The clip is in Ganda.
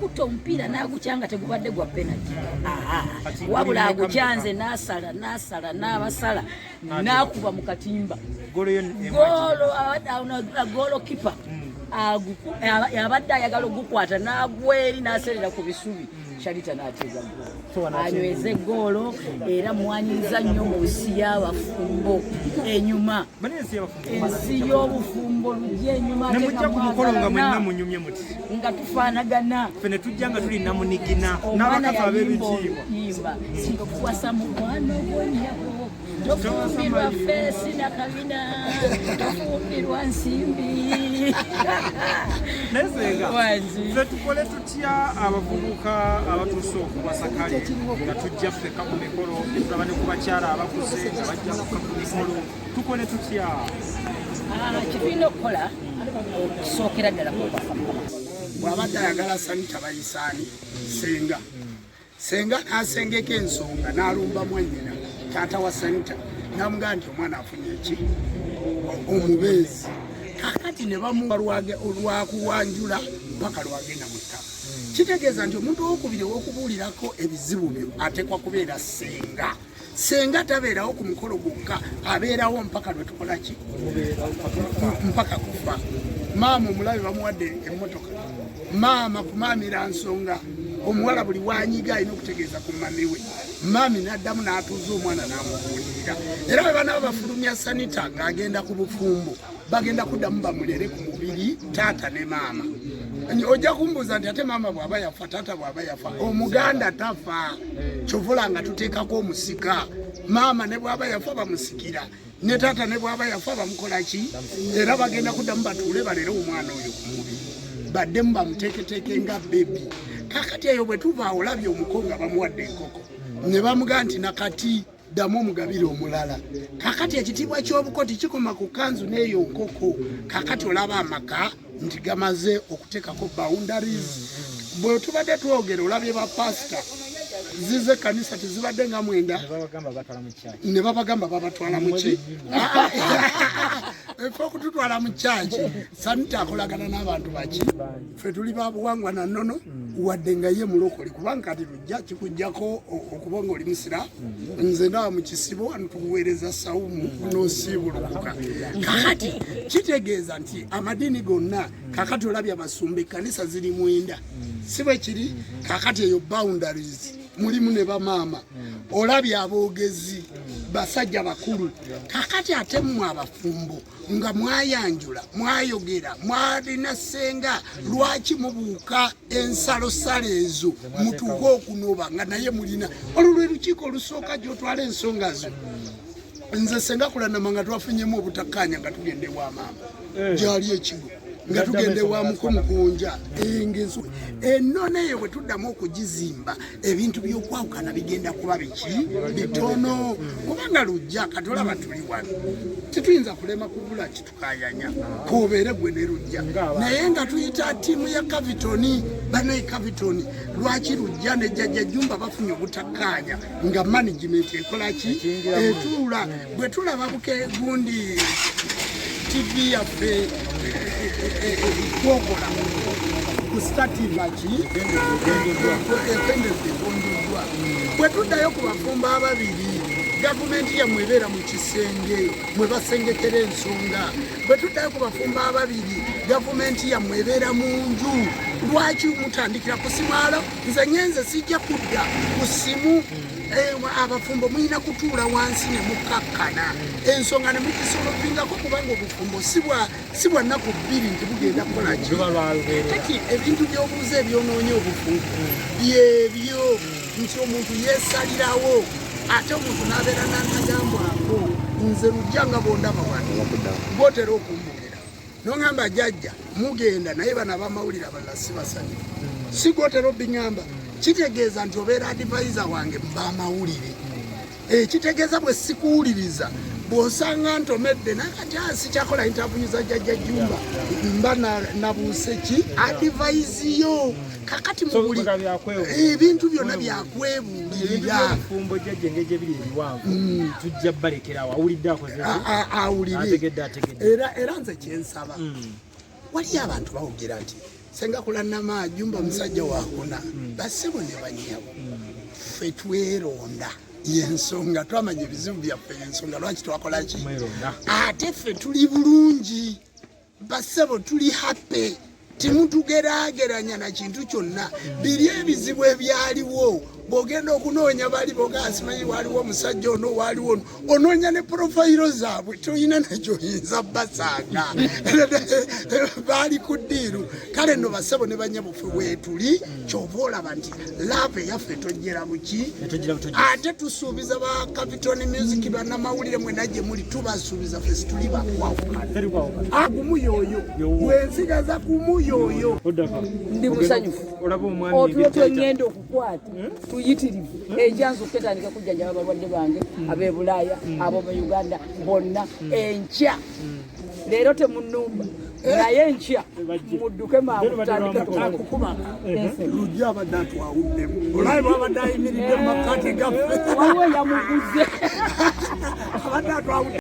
Kutta omupiira n'agukyanga tegubadde gwa penalty, wabula agukyanze n'asala n'asala n'abasala n'akuba mu katimba goolo kipa abadde ayagala ogukwata n'agwa eri n'aserera ku bisubi. Shalita n'ateega goolo anyweze goolo era mwaniriza nnyo mu nsi y'abafumbo enyuma, ensi y'obufumbo lujja enyuma. Ne mujja ku mukolo nga mwenna munyumye muti. Nga tufaanagana. Ffe ne tujja nga tuli namunigina n'abakazi ab'ebitiibwa. Yimba kuwasa mukwano gwonyabo, tofumbirwa feesi na kabina, tofumbirwa nsimbi. Naye senga, Wangi. ffe tukole tutya abavubuka abatuuse okuwasa? Kale nga tujja ffekka ku mikolo, netulaba ne ku bakyala abakuze nga bajja bokka ku mikolo, tukole tutya? Ah, kyetulina okukola okusookera ddala kwekwasa Mukama. Bw'abadde ayagala Sanita, bayisaani senga, senga n'asengeka ensonga n'alumba mwannyina, taata wa Sanita, n'amugaa nti omwana afunye eki omubeezi. Kakati ne bamuwa lwakuwanjula paka lwagenda mu ttaka. Kitegeeza nti omuntu owokubiri ow'okubuulirako ebizibu byo ateekwa kubeera senga. Senga tabeerawo ku mukolo gwokka, abeerawo mpaka lwe tukola ki, mpaka kufa. Maama omulabe bamuwadde emmotoka, maama kumaamira nsonga. Omuwala buli wanyiga alina okutegeeza ku mami we. Maami n'addamu n'atuuza omwana n'amubuulirira. Era bwe banaaba bafulumya Sanita ng'agenda ku bufumbo, bagenda kuddamu bamulere ku mubiri taata ne maama. Ojja kumbuuza nti ate maama bw'aba yafa, taata bw'aba yafa? Omuganda tafa, kyovula nga tuteekako omusika. Maama ne bw'aba yafa bamusikira, ne taata ne bw'aba yafa bamukola ki? Era bagenda kuddamu batuule balere omwana oyo ku mubiri, baddemu bamuteeketeeke nga baby. Kakati eyo bwe tuva, olabye omuko nga bamuwadde enkoko ne bamugaa nti nakati ddamu omugabire omulala. Kakati ekitiibwa ky'obuko tikikoma ku kanzu n'eyo nkoko. Kakati olaba amaka nti gamaze okuteekako boundaries. Bwe tubadde twogera, olabye bapasita zize ekkanisa tezibadde nga 90. Ne babagamba babatwala muki? Efe okututwala mu kyaki? Sanita akolagana n'abantu baki? Ffe tuli babuwangwa na nnono, wadde nga ye mulokole, kubanga kati lujja kikugjako okuba nga oli musiraamu. Nze ndaba mu kisibo wano tukuweereza sawumu n'osiibulukuka. Kakati kitegeeza nti amadiini gonna, kakati olabye abasumba ekkanisa ziri 90, si bwe kiri? Kakati eyo boundaries mulimu ne bamaama, olabye aboogezi basajja bakulu. Kakati ate mmwe abafumbo nga mwayanjula, mwayogera, mwalina ssenga, lwaki mubuuka ensalosalo ezo mutuuke okunoba nga naye mulina olwo lwe lukiiko olusooka gyotwala ensonga zo? Nze senga kulanama nga twafunyemu obutakkaanya nga tugenda ewa maama gyali ekigo, nga tugenda ewa mukumukunja engezo ennono eyo, bwe tuddamu okugizimba ebintu by'okwawukana bigenda kuba biki bitono, kubanga lujja kati olaba tuli wano, tetuyinza kulema kubula kitukayanya kobeere gwe ne lujja, naye nga tuyita ttiimu ya Cavitoni banaye Cavitoni, lwaki lujja ne jjajja Jumba bafunye obutakkaanya? Nga management ekola ki? Etuula. Bwe tulaba buke gundi TV yaffe kwokola ku Star TV ki ekendedde, egonjoddwa. Bwe tuddayo ku bafumbo ababiri, gavumenti yammwe ebeera mu kisenge mwe basengekera ensonga. Bwe tuddayo ku bafumbo ababiri, gavumenti yammwe ebeera mu nju. Lwaki mutandikira ku simwalo? Nze ngenze, sijja kudda ku simu. Abafumbo mulina kutuula wansi ne mukakkana ensonga ne mugisolopingako, kubanga obufumbo si bwa nnaku 2 nti bugenda kukola ki. Kati ebintu by'obuuza ebyonoonya obufumbo byebyo nti omuntu yeesalirawo, ate omuntu n'abeera n'antagambwako. Nze lujja nga bwondaba wano, gwotera okumbukira noŋamba jjajja mugenda, naye bano abamawulire abalala si basanyufu, si gwotera obiŋamba? Kitegeeza nti obeera advisor wange mubamawulire. Ekitegeeza bwe sikuwuliriza, bw'osanga ntomedde nakati sikyakola interview za jjajja Jumba, mba nabuuse ki advice yo. Kakati mu buli ebintu byonna byakwebuulirira. Obufumbo jjajja engeri gye biri ebiwanvu, tujja balekerawo awulidde akoze. Awulire. Ategedde, ategedde. Era nze kyensaba, waliyo abantu bawogera nti Senga Kulanama Jumba musajja wakuna. Bassebo ne bannyabo, ffe tweronda, yensonga twamanya ebizibu byaffe, yensonga lwaki twakola ki. Mweronda. Ate ffe tuli bulungi, bassebo, tuli happy, temutugeraageranya na kintu kyonna. Biri ebizibu ebyaliwo, bw'ogenda okunoonya bali boga simanyi waliwo omusajja ono, waliwo ono, onoonya ne profile zaabwe, toyina nakyoyinza basanga baali ku ddiiru. Kale nno bassebo ne bannyabo, ffe weetuli, kyova olaba nti love eyaffe tojjera buki. Etogira butogi. Ate tusuubiza ba Capiton Music, bannamawulire mwena gye muli, tubasuubiza ffe situli bakwawukana. Teri kwawukana. Agumuyooyo. Yowo. Wensigaza kumuyooyo. Oddako. Ndi musanyufu. Olaba omwami Otulo engeri gy'ayita. twengenda okukwata tuyitirivu. Enkya nzukke tandika kujjanjaba abalwadde bange ab'e Bulaaya, abo mu Uganda bonna. Enkya leero temunumba, naye enkya Bajje. mudduke mangu. Leero badde Tutandike lwamukaaga. tukole. Akukuba lujja abadde atwawuddemu, olabe bwabadde ayimiridde mu makkati gaffe. Waliwo yamuguze. Abadde atwawudde.